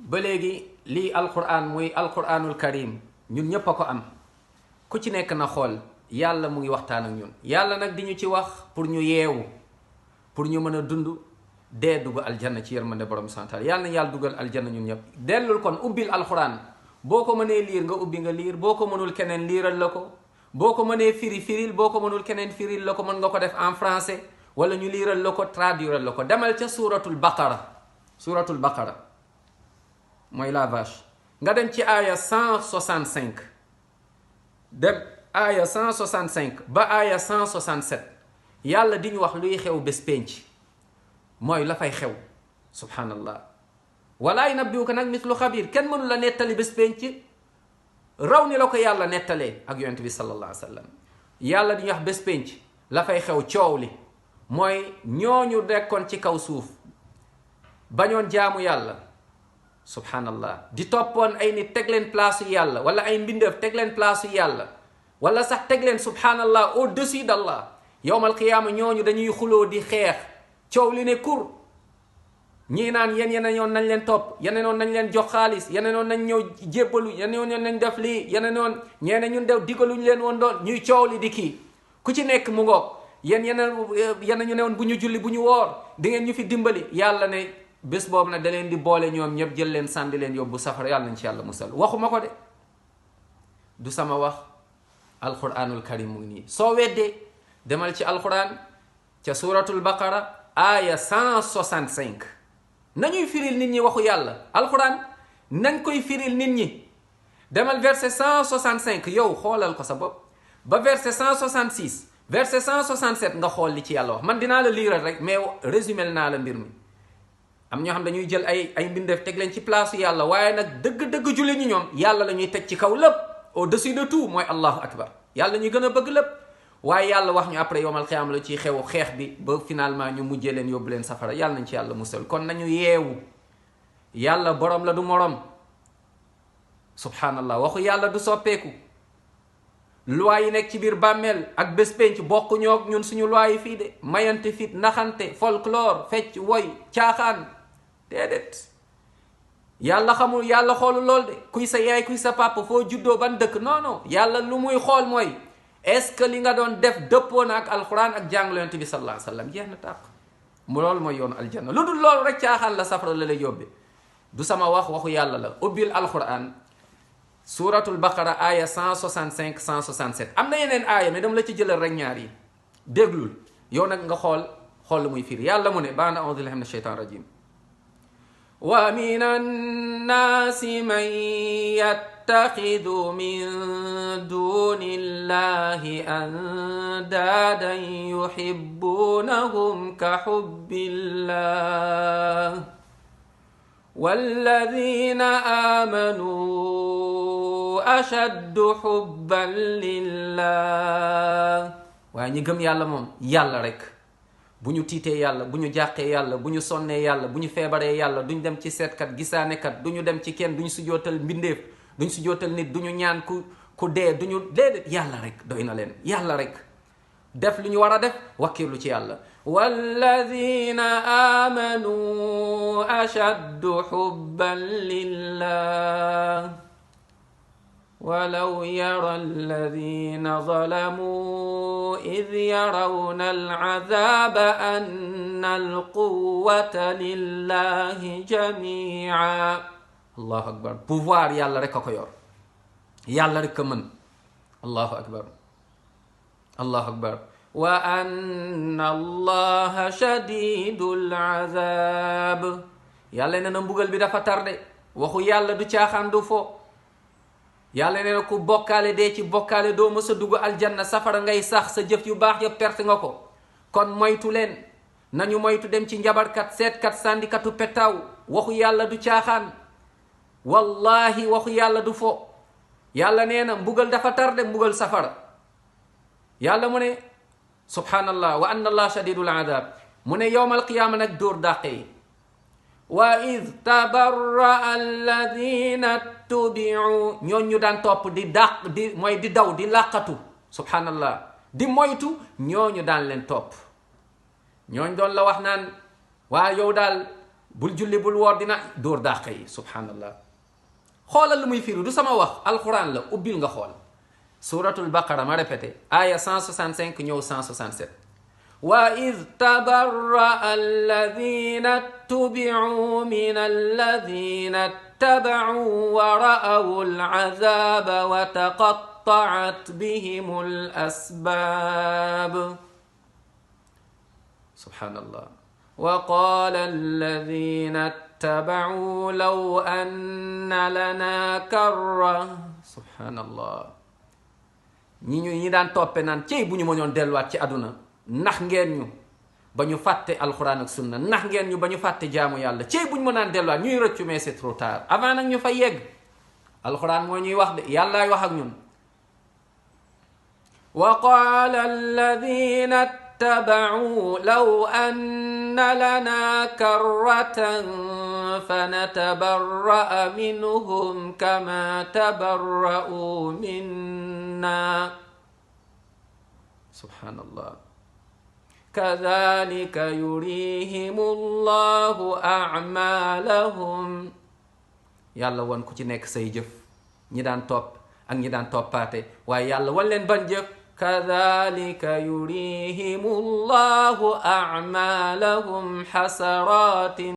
ba léegi lii alquran muy alquranul karim ñun ñépp a ko am ku ci nekk na xool yàlla mu ngi waxtaan ak ñun yàlla nag di ñu ci wax pour ñu yeewu pour ñu mën a dund dee dugg aljanna ci yërmande borom subhanahu wa taala yàlla na yàlla dugal aljanna ñun ñëpp dellul kon ubbil alquran boo ko mënee liir nga ubbi nga liir boo ko mënul keneen liiral la ko boo ko mënee firil boo ko mënul keneen firil la ko mën nga ko def en français wala ñu liiral la ko traduiral la ko demal ca suratul baqara mooy la vache nga dem ci aaya 165 dem aaya 165 ba aaya 167 yàlla di ñu wax luy xew bés pénc mooy la fay xew subhanallah wala yunabbi'uka nag mislu xabiir kenn mënu la nettali bés pénc raw ni la ko yàlla nettalee ak yonent bi sallallahu alayhi wa sallam yàlla di ñu wax bés pénc la fay xew coow li mooy ñooñu dekkoon ci kaw suuf bañoon jaamu yàlla subhanallah di toppoon ay nit teg leen place yàlla wala ay mbindeef teg leen place yàlla wala sax teg leen subhanallah au-dessus d'Allah yowmal qiyaama ñooñu dañuy xuloo di xeex coow li ne kur ñii naan yeneen yoon nañ leen topp yeneen yoon nañ leen jox xaalis yeneen yoon nañ ñëw jébbalu yeneen yoon nañ def lii yeneen yoon ñeene ñun dew digaluñ leen woon doon ñuy coow li di kii ku ci nekk mu ngoog yeneen ñu ne woon bu ñu julli bu ñu woor di ngeen ñu fi dimbali yàlla ne bés boobu nag da leen di boole ñoom ñëpp jël leen sànni leen yóbbu safara yàlla nañ ci yàlla musal waxuma ko de du sama wax alquranul karim mu ngi nii soo weddee demal ci alquran ca suratul baqara aaya 165 nañuy firil nit ñi waxu yàlla alquran nañ koy firil nit ñi demal verset 165 yow xoolal ko sa bopp ba verset 166 verset 167 nga xool li ci yàlla wax man dinaa la liiral rek mais résumé naa la mbir mi am ñoo xam dañuy jël ay mbindeef teg leen ci place yàlla waaye nag dëgg-dëgg julli ñi ñoom yàlla la ñuy teg ci kaw lépp au-dessus de tout mooy allahu akbar yàlla ñu gën a bëgg lépp waaye yàlla wax ñu après yowmal xiyaama la ciy xew xeex bi ba finalement ñu mujjee leen yóbbu leen safara yàlla nañ ci yàlla musal kon nañu yeewu yàlla borom la du morom subhanallah waxu yàlla du soppeeku loi yi nekk ci biir bàmmeel ak bés penc bokku ñoog ñun suñu loi yi fii de mayante fit naxante folklore fecc woy caaxaan déedéet yàlla xamul yàlla xoolu lool de kuy sa yaay kuy sa papa foo juddoo ban dëkk non non yàlla lu muy xool mooy est-ce que li nga doon def dëppoo na ak alquran ak jàngale yonent bi sallallahu alayhi wa sallam jeex na tàq mu loolu mooy yoonu aljanna lu dul loolu rek caaxaan la safara la lay yóbbe du sama waxu yàlla la ubbil alquran suratul baqara aaya 165 167 am na yeneen aaya mais dama la ci jëlal rek ñaar yi déglul yow nag nga xool lu muy firi yàlla mu ne baana a'uudu billahi mina shaytaan rajim wa min annaasi man yattaxidu min duni llahi andaadan yuhibbunahum ka hubbillah walladina amanu ashaddu hubban lillah waaye ñi gëm yàlla moom yàlla rek bu ñu tiitee yàlla bu ñu jàqee yàlla bu ñu sonnee yàlla bu ñu feebaree yàlla duñ dem ci seetkat gisaanekat du ñu dem ci kenn duñ sujootal mbindeef duñ sujootal nit du ñu ñaan ku dee du ñu déedéet yàlla rek doy na leen yàlla rek def lu ñu war a def wakkiirlu ci yàlla walladina amanu ashaddu hubban lillah walaw yara alladina zalamu id yarawna alazaba anna alquwata lillahi jamia allahu akbar pouvoir yàlla rek a ko yor yàlla rek a mën allahu akbar allahu akbar wa anna allaha shadidul azab yàlla nee na mbugal bi dafa tarde waxu yàlla du caaxaan du fo yàlla nee na ku bokkaale dee ci bokkaale doo mës a dugg aljanna safara ngay sax sa jëf yu baax yëpp perte nga ko kon moytu leen nañu moytu dem ci njabarkat seetkat sàndikatu petaaw waxu yàlla du caaxaan wallahi waxu yàlla du fo yàlla nee na mbugal dafa tarde mbugal safara yàlla mu ne subhanallah wa anna allah shadidul adab mu ne yowmal qiyaama nag dóor dàqe yi wa id tabarra alladina tubiu ñooñ ñu daan topp di dàq di mooy di daw di làqatu subhanallah di moytu ñooñu daan leen topp ñooñ doon la wax naan waa yow daal bul julli bul woor dina dóor dàq yi subhanallah. xoolal lu muy firi du sama wax alquran la ubbil nga xool suratul baqara ma répété aya 165 ñëw 167 wa id tabarra alladina tubi'u min alladina taba'u wa ra'aw al'azaba wa taqatta'at bihim al-asbab subhanallah wa qala alladina اتبعوا لو أن لنا كرة subhanallah ñi daan toppe naan cey bu ñu mënoon delluwaat ci àdduna nax ngeen ñu ba ñu fàtte alquran ak sunna nax ngeen ñu ba ñu fàtte jaamu yàlla cey bu ñu mënaan delluwaat ñuy rëccu mais c'est trop tard avant nag ñu fa yegg alquran moo ñuy wax de yàllaay wax ak ñun wa qala alladina اتبعوا لو أن لنا كرة فنتبرأ منهم كما تبرأوا منا سبحان الله كذلك يريهم الله أعمالهم yàlla wan ku ci nekk say jëf ñi daan topp ak ñi daan toppaate waaye yàlla wan leen ban jëf كذلك يريهم الله أعمالهم حسرات